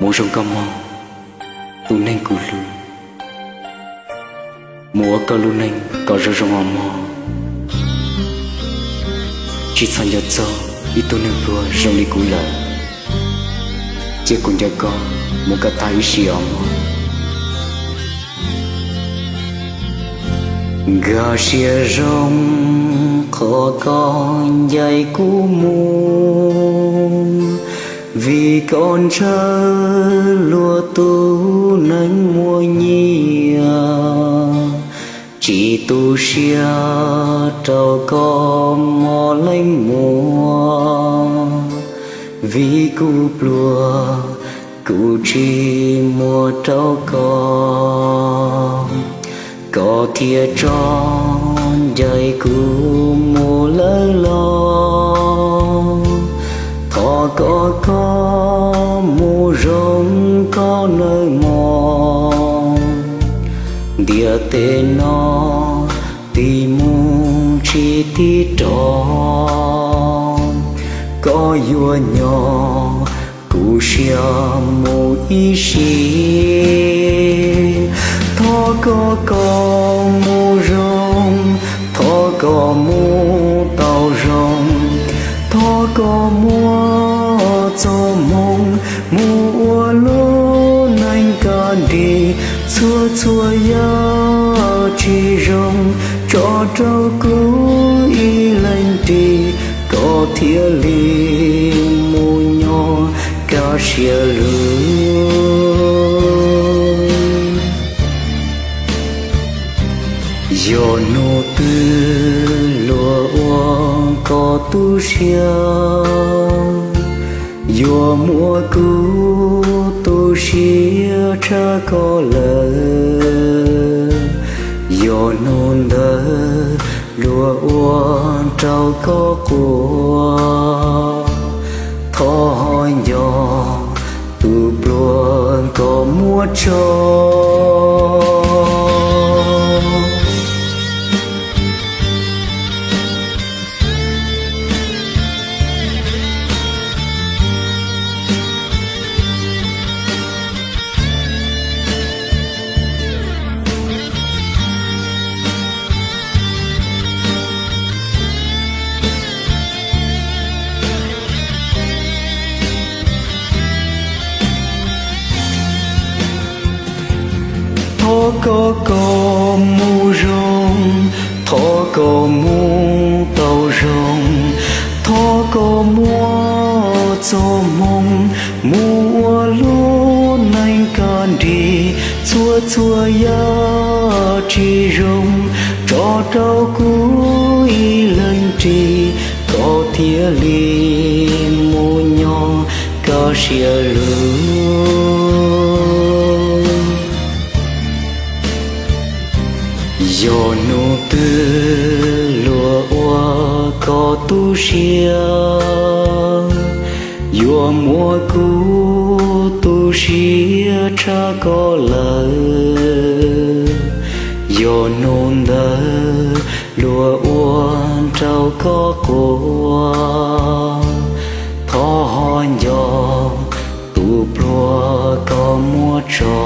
Mus zoo koj mog, tus neeg kuv hlub, mus ua koj lub neej kom zoo zoo os mog. Tsis txhob nco txog ib tug neeg pluag zoo li kuv lawm, cia kuv nco koj mus kom tag ib sim os mog. Nkag siab zoo qhov koj ncaim kuv mus, vim koj ntshaw luag tus neeg muaj nyiaj. Tsis tu siab rau koj mog leej muam, vim kuv pluag kuv tsis muaj rau koj. Koj thiaj tso ncaim kuv mus lawm los, thov koj koj mus zoo koj nawb mog. Ntiaj teb no tig mus tsis tig rov, koj yuav nyob kuv siab mus ib sim. Thov koj koj mus zoo, thov koj mus tau zoo, thov koj muab txoj hmoo mus ua lub neej kaj nrig. Txhua txhua yam tsis zoo tso rau kuv ib leeg ris, koj thiaj li mus nyob kaj siab lug. Yog hnub twg luag ua koj tu siab, yuav muab kuv tu siab tshaj koj lawm. Yog hnub ntawd luag ua rau koj quaj, thov ho nco tus pluag koj muab tso. Thov koj koj mus zoo, thov koj mus tau zoo, thov koj muab txoj hmoo mus ua lub neej kaj nrig. Txhua txhua yam tsis zoo tso rau kuv ib leeg ris, koj thiaj li mus nyob kaj siab lug. Yog hnub twg luag ua koj tu siab, yuav muab kuv tu siab tshaj koj lawm. Yog hnub ntawd luag ua rau koj quaj, thov ho nco tus pluag koj muab tso.